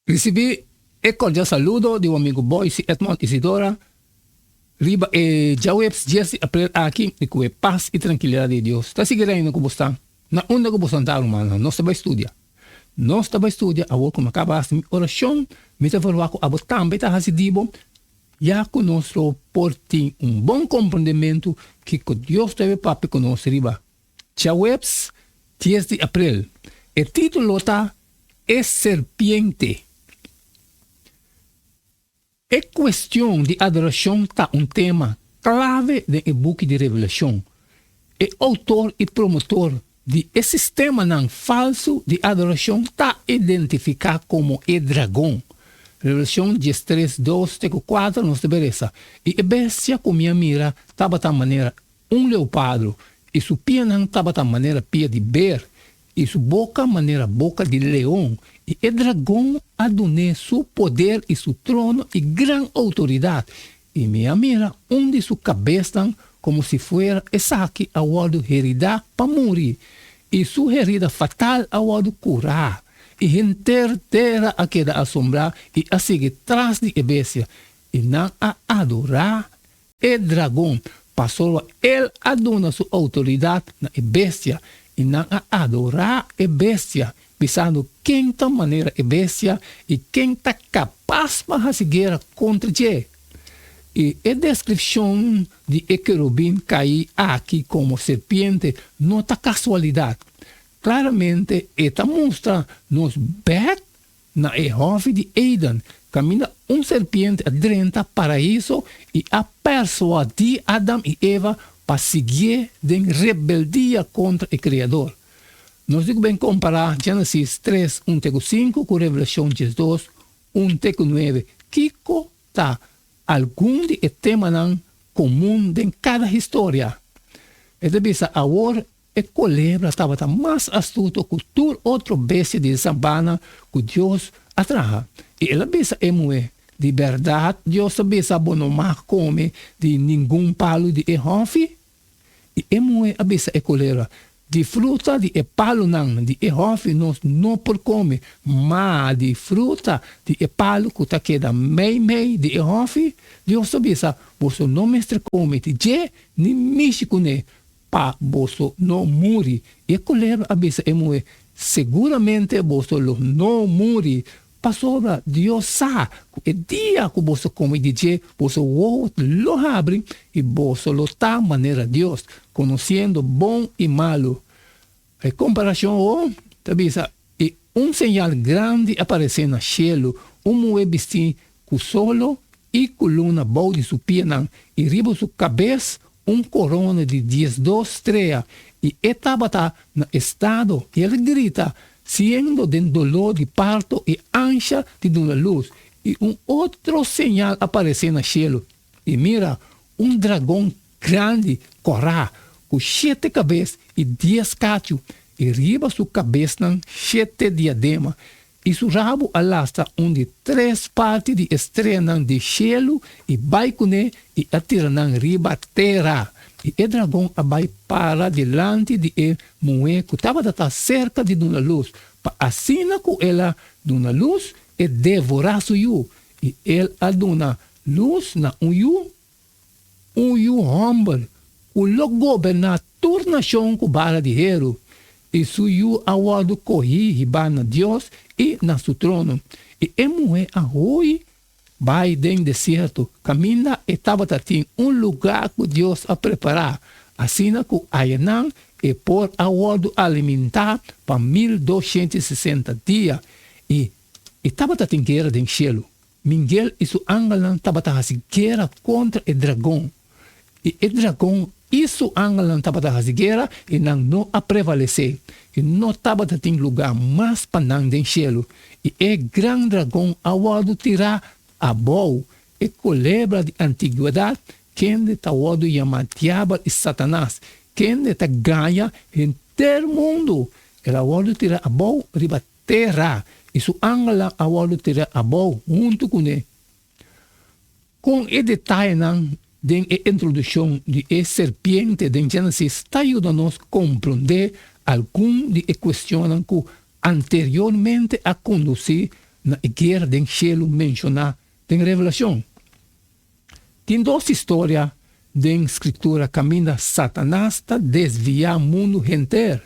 Risibí e kordial saludo di bo amigu Boyce Edmond Isidora riba e djaweps dies di aprel aki i ku e pas i trankilidat di Dios ta sigui reina ku bo sta na unda ku bo santa rumannan. Nos ta bai studia. Nos ta bai studia awor ku mi a kaba hasi mi orashon mi ta verwagt ku abo tambe ta hasi di bo ya ku nos lo por tin un bon komprendementu kiko Dios ta bai papia ku nos riba Djaweps dies di aprel. E título ta E Serpiente. E kuestion di adorashon ta un tema klave den e buki di Revelashon. E outor i promotor di e sistemanan falsu di adorashon ta identifiká komo e dragon. Revelashon diestres, dos te ku kuater nos ta beresa, I e bestia ku mi a mira tabata manera Un leopardo, i su pianan tabata manera pia di ber, i su boka manera boka di leon, i e dragon a dun'é su poder i su trono i gran outoridat, i mi a mira un di su kabesnan komo si fuera esaki a wòrdu heridá pa muri, i su herida fatal a wòrdu kurá, i henter tera a keda asombrá i a sigui tras di e bestia, i nan a adorá E dragon, pasobra el a duna su outoridat na e bestia, i nan a adorá e bestia, bisando, Ken ta manera e bestia, i ken ta kapas pa hasi guera kontra dje? I e deskripshon di e kerubin kaí aki komo serpiente no ta kasualidat. Klaramente e ta mustra nos bèk Na e hòfi di Eden, kaminda un serpiente a drenta Paraíso i a persuadí Adam i Eva pa siguié den rebeldia kontra e Kreador. Nos di ku ben kompará Génesis tres, un te ku sinku ku Revelashon diesdos, un te ku nuebe. Kiko ta algun di e temanan komun den kada historia? E ta bisa awor E kolebra tabata mas astuto ku tur otro bestia di e sabana ku Dios a traha. I el a bisa e muhé, Di bèrdat Dios ta bisa bo no mag kome di ningun palu di e hòfi? I e muhé a bisa e kolebra, Di fruta di e palunan di e hòfi nos no por kome, ma di fruta di e palu ku ta keda meimei di e hòfi, Dios ta bisa, Boso no mester kome di dje ni mishi kuné, Pa boso no muri. E kolebra a bisa e muhé, Seguramente boso lo no muri, pasobra Dios sa ku e dia ku boso kome di dje, boso wowo lo habri i boso lo ta manera Dios, konosiendo bon i malu. E komparashon awor ta bisa, I un señal grandi a paresé na shelu, un muhé bistí ku solo i ku luna bou di su pianan, i riba su kabes un korona di diesdos strea, i e tabata na estado, i el a grita, siendo den doló di parto i ansha di duna lus. I un otro señal a paresé na shelu, i mira, un dragon grandi, kòrá, ku shete kabes i dies kachu, i riba su kabesnan shete diadema, I su rabu a lasta un di tres parti di e streanan di shelu i bai kuné i a tira nan riba tera. I e dragon a bai para dilanti di e muhé ku tabata ta serka di duna lus, pa asina ku el a duna lus, e devorá su yu. I el a duna lus na un yu, un yu hòmber ku lo goberná tur nashon ku bara di heru, i su yu a wòrdu kohí hibá na Dios i na su trono. I e muhé a hui bai den desierto, kaminda e tabata tin un lugá ku Dios a prepará, asina ku ayanan e por a wòrdu alimentá pa 1260 dia. I e tabata tin guera den shelu. Miguel i su angelnan tabata hasi guera kontra e dragon, i e dragon i su angelnan tabata hasi guera i nan no a prevalesé, i no tabata tin lugá mas pa nan den shelu, i e gran dragon a wòrdu tirá abou, e kolebra di antigwedat, kende ta wòrdu yamá Diabel i Satanas, kende ta gaña henter mundu, el a wòrdu tirá abou riba Tera, i su angelnan a wòrdu tirá abou huntu kuné. Kon e detayenan den e introdukshon di e serpiente den Génesis ta yuda nos komprondé algun di e kuestionnan ku anteriormente a kondusí na e guera den shelu menshoná den Revelashon. Tin dos historia den Skritura kaminda Satanas ta desviá mundu henter.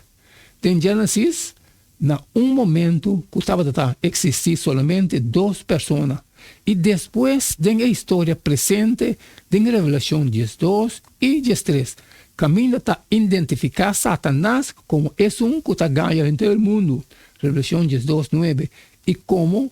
Den Génesis, na un momentu ku tabata ta eksistí solamente dos persona, i despues den e historia presente den Revelashon 12 i 13, kaminda ta identifiká Satanas komo esun ku ta gaña henter mundu, Revelashon 12, 9, i komo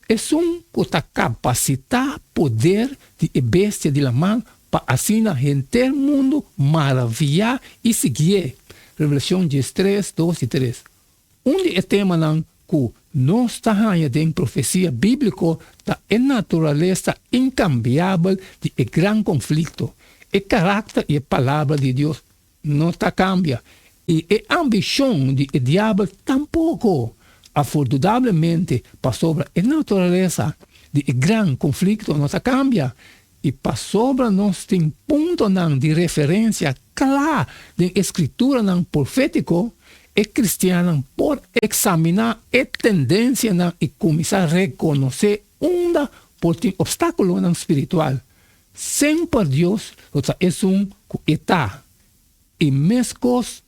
Esun ku ta kapasitá poder di e bestia di laman pa asina henter mundu maraviá i siguié. Revelashon 13, 2 i 3. Un di e temanan ku nos ta haña den profesia bíbliko ta e naturalesa inkambiabel di e gran konflikto. E karakter i e Palabra di Dios no ta kambia i e ambishon di e diabel tampoko. Afortunablemente, pasobra e naturalesa di e gran konflikto no ta kambia i pasobra nos tin puntonan di referensia kla den e skrituranan profétiko, e kristiannan por eksaminá e tendensianan i kuminsá rekonosé unda por tin opstákulonan spiritual. Semper Dios lo ta esun ku e ta, i meskos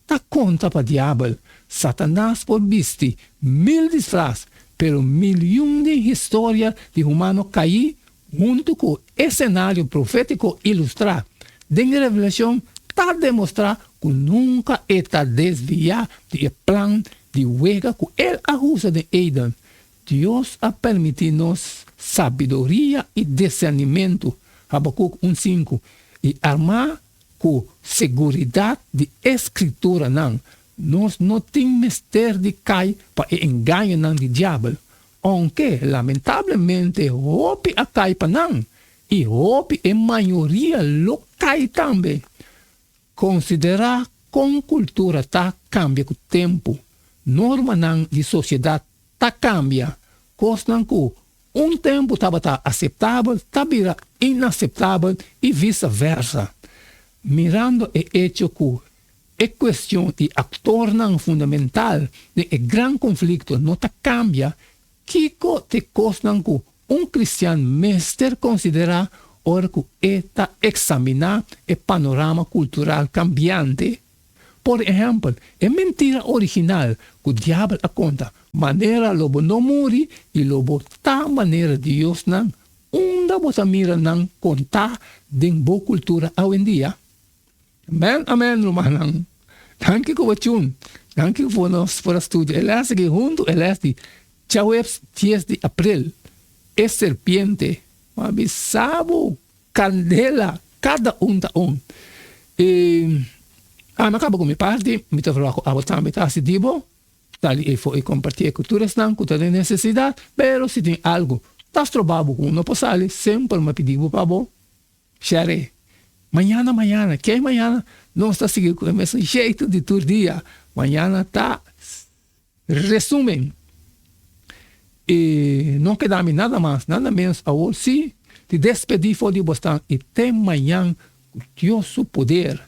ta konta pa diabel. Satanas por bisti mil disfras, pero miliun di historia di humano kaí huntu ku e senario profétiko ilustrá den e Revelashon ta demostrá ku nunka e ta desviá di e plan di wega ku el a usa den Eden. Dios a permití nos sabiduria i disernimentu, Habakuk un sinku, i armá ku seguridat di e Skrituranan, nos no tin mester di kai pa e engañonan di Diabel, ounke lamentablemente hopi a kai pa nan, i hopi e mayoria lo kai tambe. Konsiderá kon kultura ta kambia ku tempu. Normanan di sosiedat ta kambia. Kosnan ku un tempu tabata aseptabel ta bira inaseptabel i visa versa. Mirando e echo ku e kuestion di aktornan fundamental den e gran konflikto no ta kambia, Kiko ta e kosnan ku un kristian mester konsiderá ora ku e ta eksaminá e panorama kultural kambiante? Por ehèmpel, e mentira original ku Diabel a konta, Manera lo bo no muri i lo bo ta manera diosnan, unda bo ta mira nan kontá den bo kultura awendia? Amen amen rumannan. Danki ku bo tjun. Danki ku nos por a studia e les aki huntu, e les di djaweps dies di april. E serpiente. Bo a bisa bo kandela kada un ta un. I ami a kaba ku mi parti, mi ta verwagt ku abo tambe ta hasi di bo. Sali efo i kompartié ku tur esnan ku ta den nesesidat, pero si tin algu ta stroba bo ku no por sali, semper mi a pidi bo pa bo Sherry, Mañana, mañana, ke mañana? Nos ta sigui ku e mesun jeito di tur dia. Mañana ta resumen. I no keda mi nada mas, nada menos awor si di despedí for di bosnan i te mañan ku Dios su poder.